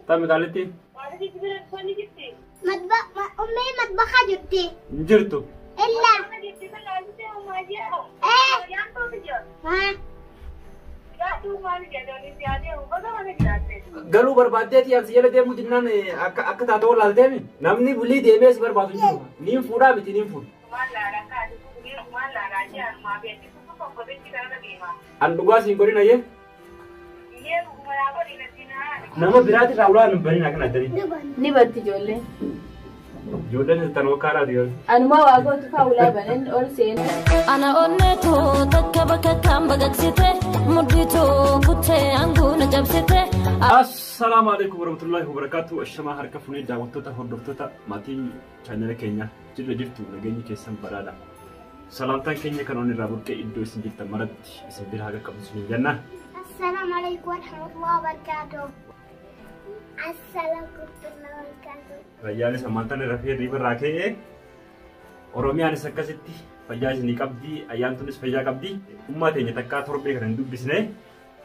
Tami qaalitti? Ummii matbaxa jirti. Hin jirtu. Illa. Eh. Haa. Galuu barbaaddeeti ansi jala deemuu jinnaan akka akka taate wallaalteemi. Namni bulii deemee si barbaadu hin jiru. Niin fuudhaa miti niin fuudha. An dhugaa siin godhin ayyee. Nama biraati irraa ulaa hin banin akkana addanii. Ni banti ijoolleen. Ijoolleen tan wakkaadhaati yoo. Anumaa waa gootu faa ulaa banan ol seenu. Ana onneetu takka bakka kan baqaqsite mudhiitu kuttee anguuna cabsite. Assalaamu alaikum warahmatullahi wabarakatuh. Ashamaa harka fuunee daawwattoota hordoftoota maatii chaanala keenyaa jirra jirtu nageenyi keessan badhaadha. Salaamtaan keenya kan onni irraa burqee iddoo isin jirtan maratti isin bira haga qabdu isin jenna. Assalaamu alaikum warahmatullahi wabarakatuh. Assalaamu warahmatullahi wabarakatuh. Rayyaanis ammaan irra hirriba irraa ka'ee Oromiyaanis akkasitti fayyaa isinii qabdi, ayyaantunis fayyaa qabdi. Ummaa teenya takkaa torbee kana hin dubbisne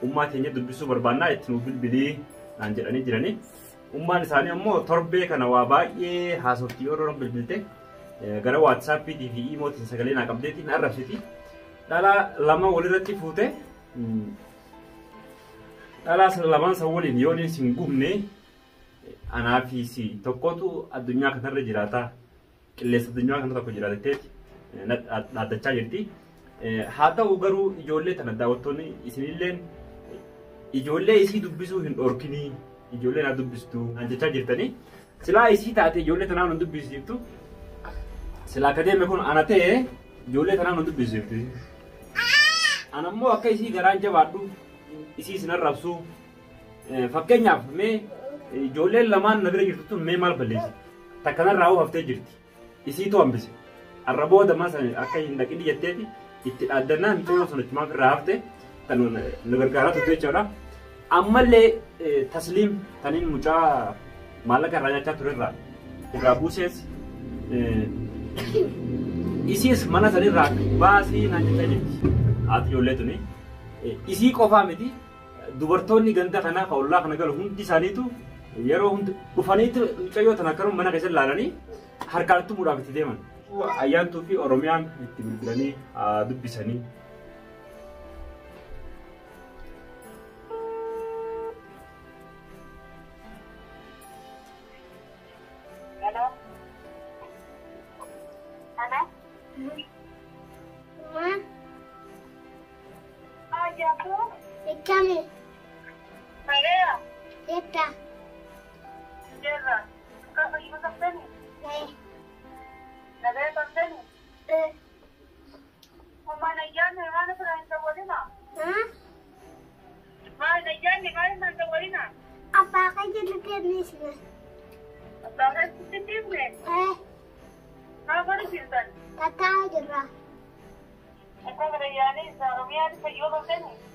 ummaa teenya dubbisuu barbaannaa itti nu bilbilii naan jedhanii jirani. Ummaan isaanii ammoo torbee kana waa baay'ee haasoftii yeroo bilbilte gara waatsaappiitii fi iimootiin sagalee naa qabdeetti na arrabsiti. Dhalaa lama walirratti fuute dhalaa lamaan san waliin yoo inni sin gubne anaa fi si tokkotu addunyaa kanarra jiraata. Qilleensa addunyaa kana tokko jiraatetteeti dhaaddachaa jirti. Haa ta'u garuu ijoollee tana daawwattoonni isinilleen ijoollee isii dubbisuu hin dhorkinii ijoollee naa dubbistu naan jechaa jirtanii. Silaa isii taate ijoollee tanaa nu dubbisiiftu. Silaa akka deeme kun ana ta'e ijoollee tanaa nu dubbisiiftu. Ana immoo akka isii garaan jabaadhu isii isin arrabsu. Fakkeenyaaf mee ijoolleen lamaan na bira jirtu tun mee maal balleessi? Takka narraa haftee jirti. Isiitu hambise. Arra booda maa sana akka hin dhaqin jetteeti itti dhaaddannaa mucayyoo sun achumaaf irraa hafte kan nu gargaaraa turte jechuudha. Ammallee tasliim taniin mucaa maallaqa irraa nyaachaa turerraa irraa buusees isiis mana sanirraa baasii naan jechaa jirti. Haati ijoollee tuni isii qofaa miti dubartoonni ganda kanaa kan ollaa kana galu hundi isaaniitu yeroo hundi dhufaniitu mucayyoo tana akkanuma mana keessa ilaalanii harkaan tumuudhaaf itti deeman. Ayyaantuu fi Oromiyaan itti bilbilanii dubbisanii. Maa. Ikkami. Jetta. Eh. Eh. Haa? Abbaa kan jedhu kennisne. Eh. Tataa jirra.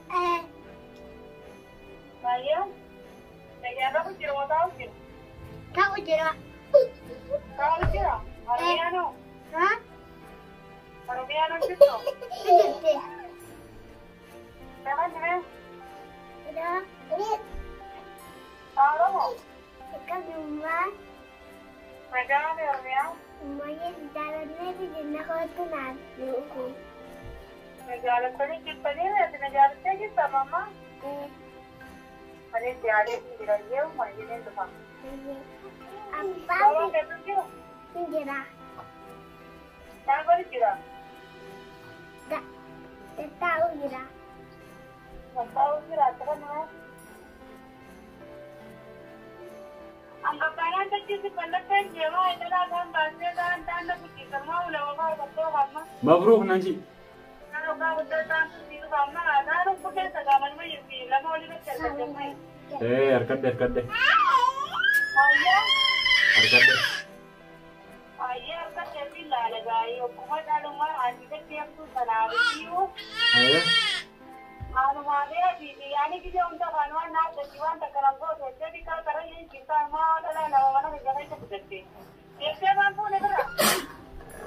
Eh. Ta'u jira. Haa? Jirti. Ida. Akkami ummaa. Ummayyee jaalannee fi jenna kootu naan nuuku. Abbaan hin jira. Tattaa'u jira. Mabruuk naan ji. Harkadhe harkadhe. Harkadhe.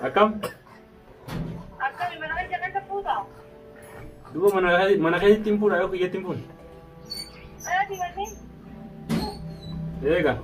Akkam? Duuba mana keessatti hin fuudha yoo kiyyatti hin fuune. Eega.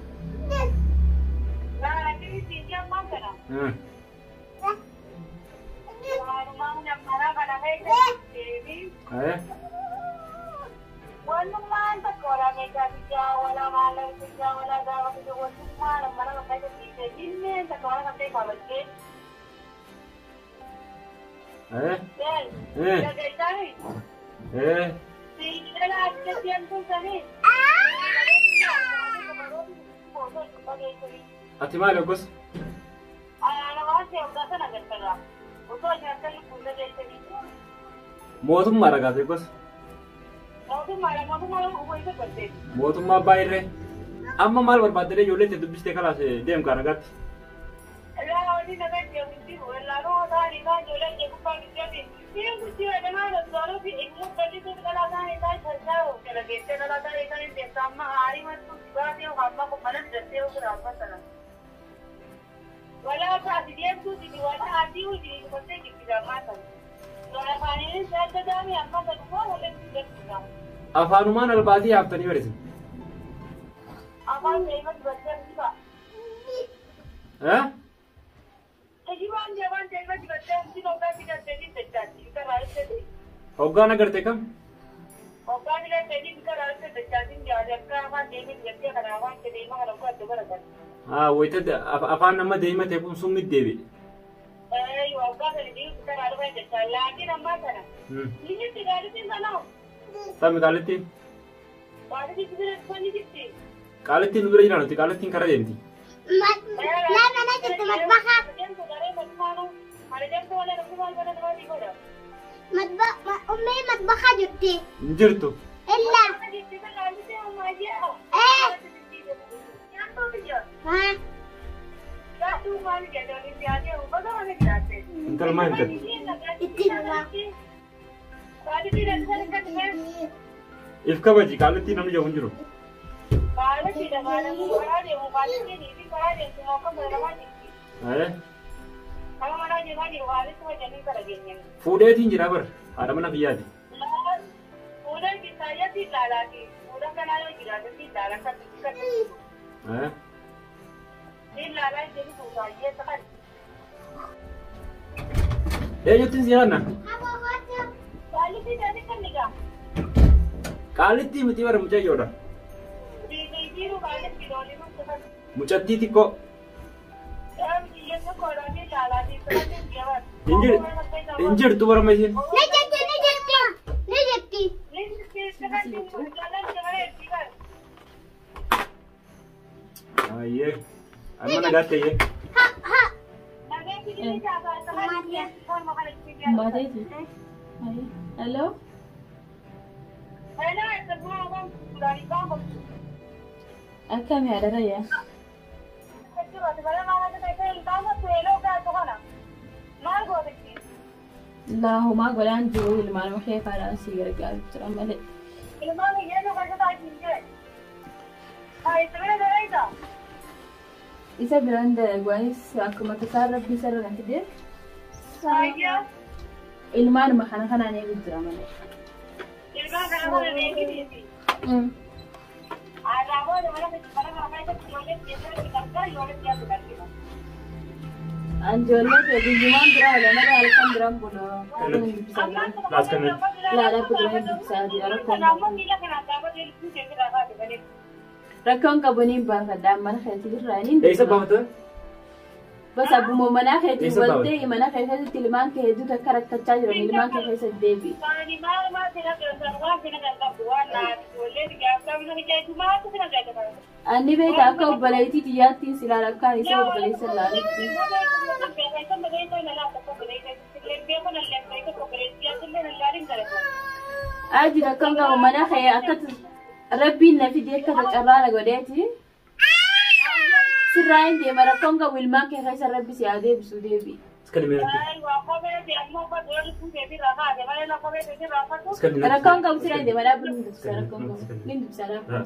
Ati maal gosa? Mootummaa ragaatee gosa? Mootummaa abbaa irree. Amma maal barbaaddee ijoollee itti dubbistee kalaas deemu kan ragaatti? Afaanumaan albaatii haaftanii barreessin. Hoggaan agartee kam? Wayita afaan nama deema ta'e kun sun deebi'e. Sami qaalittiin? Qaalittiin nu bira jira nuti qaalittiin karaa deemti. Laa mana jirti matbaxa. Ummee matbaxa jirti. Hin jirtu. Illaa. Intala maal hin If kabaji qaalittiin namni jedhu hin jiru. Fuudheetiin jira bar haadha mana biyyaati. Eenyutti si yaadna? Qaalittii miti bara mucayyoodha. Mucattii xiqqoo. Hin jirtu bara isheen. Ni jirti ni jirti ni jirti. Ayyee. Amma nagaatti ayyee. Ha ha. Maateeti. Hello. Akkami haadha tayyaa? Laa homaa godhaan jiru ilmaan kee faadhaan si gargaaru jira malee. Isa biraan dalaguunis akkuma tasaa rabbi isa irra fidee ilmaanuma kana kanaan eegu jira malee. Anjoollee kee guyyumaan biraa oola malee halkan biraan bula. Laa kuduraan dubbisaa jira rakkoon qabu. Rakkoon qabu niin baafadha mana keetii irraa niin Eessa baafata? Bas abbuma manaa keetii waltee mana kee keessatti ilmaan kee hedduutu akka rakkachaa jiran ilmaan kee keessatti deebi'i. Anni beektaa akka obboleettii xiyyaattiin si ilaala akkaan isa obboleessa ilaaletti. Aji rakkoon qabu mana kee akka rabbiin na fidee akka carraa na godheeti. Sirraa hin deema rakkoon qabu ilmaan kee keessa rabbi si haa deebisu deebi'i. Rakkoon qabu sirraa hin deema dhaabbiin hin dubbisa rakkoon qabu. Ni dubbisa rakkoon.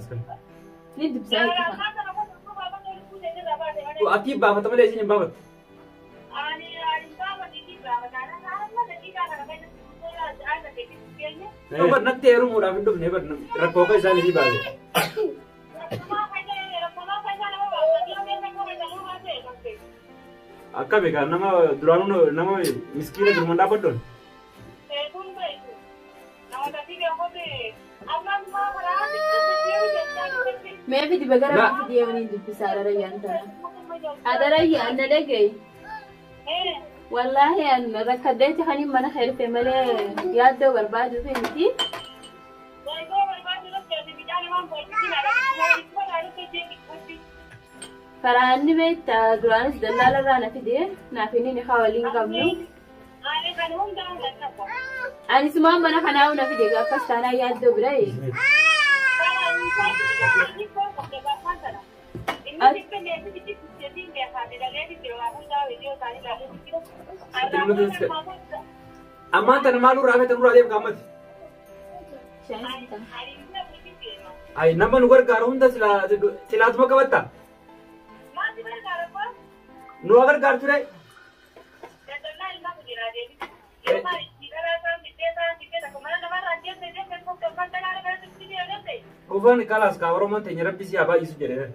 Ni dubbisa rakkoon. Ati baafata malee isin hin baafattu. Bar natti heerumuudhaaf hin dhufne bar rakkoo kan isaanii baase. Akka beekaa nama duraanuu nama miskiina durumaan dhaabbaddoon. Mee fidi bagara fidi deemanii dubbisaa adarayyaan tana. Adarayyaan na dhagaye. Wallaahi an rakkaddeetti kan mana hirfe malee yaaddoo barbaadu fi miti. Karaanni beektaa duraanis dallaala irraa na fide naaf inni ni haa waliin qabnu. Anis maan mana kanaa na fide gaafas taanaa yaaddoo bira. Ammaan tana maaluu raafee tan duraa deemu qaammati. Ay nama nu gargaaru hunda silaatuma qabatta. Nu gargaaru ture. Dhufan kalaas kaa Oromoon teenya rabbi si haa baay'isu jedhee.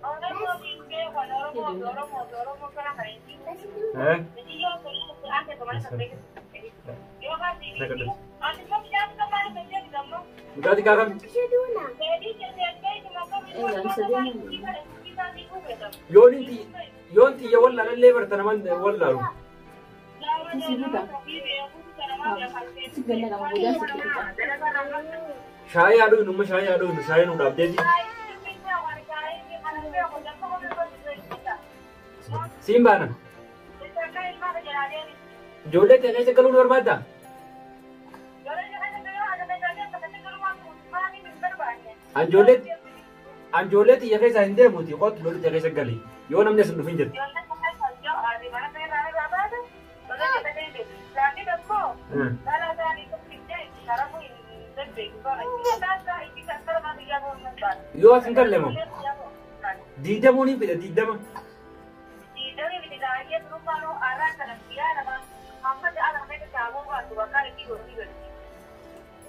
Mucaa xiqqaa kam? Yoon xiyya wallaalallee barta naman wallaalu. Shaayii haadhuu hin umma shaayii haadhuu hin shaayii nu dhaabdeeti. Siin baana. Ijoollee ta'e keessa galuu nu barbaaddaa? Anjoollee xiyya keessa hin deemuuti qottu lolli xiyya keessa gali yoo namni as hin dhufin jedhu. Yoo as hin galle moo diidamuu ni fida diidama.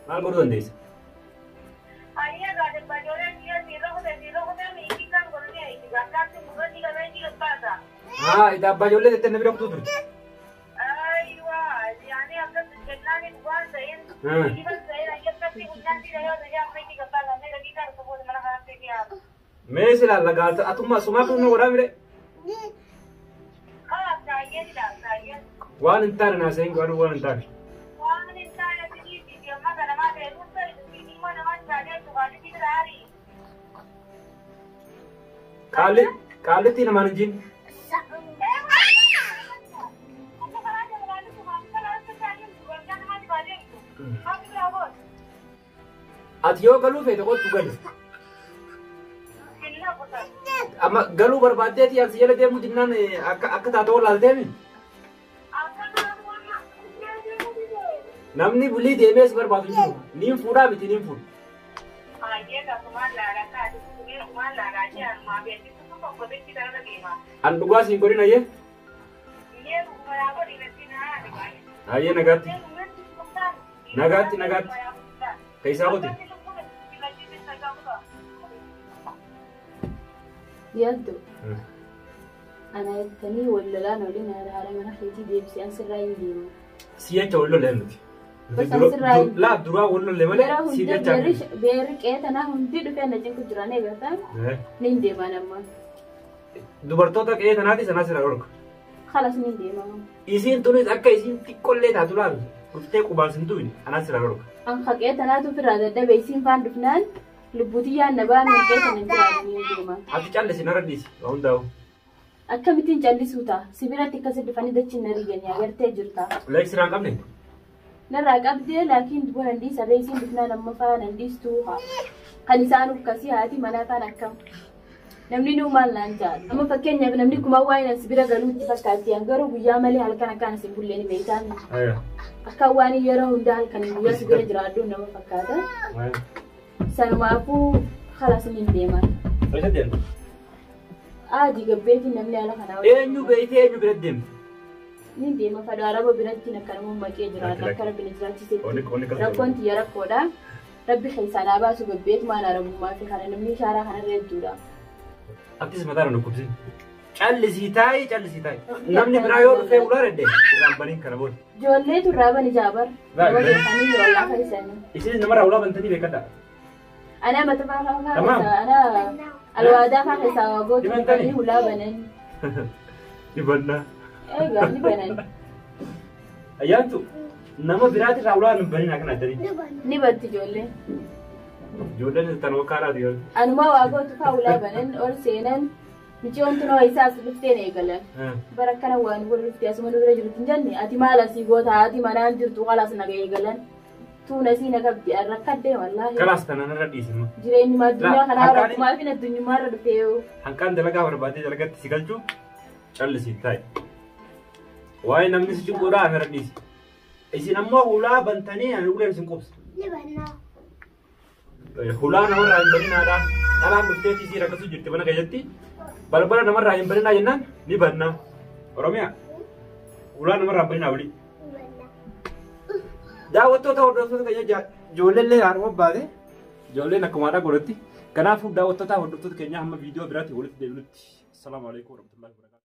Maal godhuu dandeessa? Haa, ita abbaa ijoollee jettee na bira kutuu turte. Mee silaa lagaa atummaa sumaatu nu godhaa mire. Waan hin taane naasa'in godhuu waan hin taane. Qaallitti namaan hin jiin. Ati yoo galuu feete qottu gali. Amma galuu barbaaddeeti as jala deemuu dinnaan akka taate wallaalteemi. Namni bulii deemee si barbaadu hin jiru. Niin fuudhaa miti niin fuudhu. An dhugaa siin godhin ayyee? Ayyee nagaatti. Nagaatti nagaatti. Keessaa qote. Yaaddu. Ana jettanii wal lolaan waliin haadha mana keetii deebisee an sirraa hin deemu. Si jecha wal lolee miti. Laa duraa wal lolee malee si jecha. Beerri qe'ee tanaa hundi dhufee na cinku jiran eegataa ni deeman amma. Dubartoota qe'ee tanaati sanaa sirraa dhorka. Kalas ni deema. Isiin tunis akka isiin xiqqollee taatu laal dhuftee qubaan sin tu'in anaa sirraa dhorka. An qe'ee tanaatu ofirraa dadhabe isiin faan dhufnaan lubbuutii yaadna ba'an qe'ee tana jiraatan ni deema. Ati callisi narra dhiisi waa hundaa'u. Akkamittiin callisuu ta'a? Sibiilatti akkasi dhufanii dachiin na riganii agartee jirta. Leeksiraan siraan qabne? Narraa qabdee laakiin duboo nan dhiisa reesiin dhufnaan amma faa nan dhiistuu haa. Kan isaan uffasii haati manaa kaan akkam. Namni nuu maal naan jaal. Amma fakkeenyaaf namni kuma waa'ee as bira galuutti fakkaatti garuu guyyaa malee halkan akkaan isin bulleen beektaa. Akka waan yeroo hundaa halkan guyyaa si bira jiraadhu nama fakkaata. Sanumaafuu خلاص ni deema. Eessa deemta? Aadi gabbeetiin namni haala kanaa. Eenyu beeytee eenyu bira deemta? Ni deema fadhu araba biratti akkanuma maqee jiraata akka rabbi na jiraachisetti. Rakkoon tiyya rakkoodha. Rabbi keessaa naa baasu gabbeetumaan arabummaa fi kana namni shaaraa kanarra hedduudha. Atis mataa na dhukkubsin. Callisii taa'i, callisii taa'i. Namni biraa yoo dhufee ulaa redde irraan baniin kana booda. Ijoollee turraa bani jaabar. Baay'ee. Warra isaanii yoo laafa isaanii. Isinis namarraa ulaa bantanii beekadha. Anaa mata faa faa Tamaam. keessaa anaa alwaadaa faa keessaa waa gootu Dibantanii? dhufanii hulaa banan. Dibannaa. Egaa ni banan. Ayyaantu nama biraatirraa ulaa hin banin akkana addanii. Ni banna. Ni banti ijoolleen. Ijoolleen tan wakkaadhaati yoo. Anumaa waa gootu faa hulaa banan ol seenan michiyoon tunoo isaas dhufteen eegalan. Bara akkana waan wal dhuftee asuma nu bira jirtu hin jenne ati maal asii goota haati manaan jirtu qalaas naga eegalan. Tuun asii na qabdi rakkadde wallaahi. Kalaas tanaan irra dhiisimma. Jireenyuma addunyaa kanaa Akkaan- rakkumaa fi addunyummaa irra dhufee yoo. Hanqaan dalagaa barbaadee dalagatti si galchu callisii taa'i. Waa'ee namni si cinquudhaa ana irra dhiisi. Isin ammoo hulaa bantanii ani uleen isin qubsa. Ni banna. Hulaa namarraa hin baninaadha. Dhalaan dhuftee isii rakkasuu jirti mana keessatti. Balbala namarraa hin baninaa jennaan ni banna. Oromiyaa hulaa namarraa hin baninaa wali. Ni banna. Daawwattoota hordoftoota keenya ijoolleen illee haadha baate ijoolleen akkuma haadha godhatti. Kanaafuu daawwattoota hordoftoota keenya hamma viidiyoo biraatti walitti deebinutti. Assalaamu alaikum warahmatullahi wabarakatuh.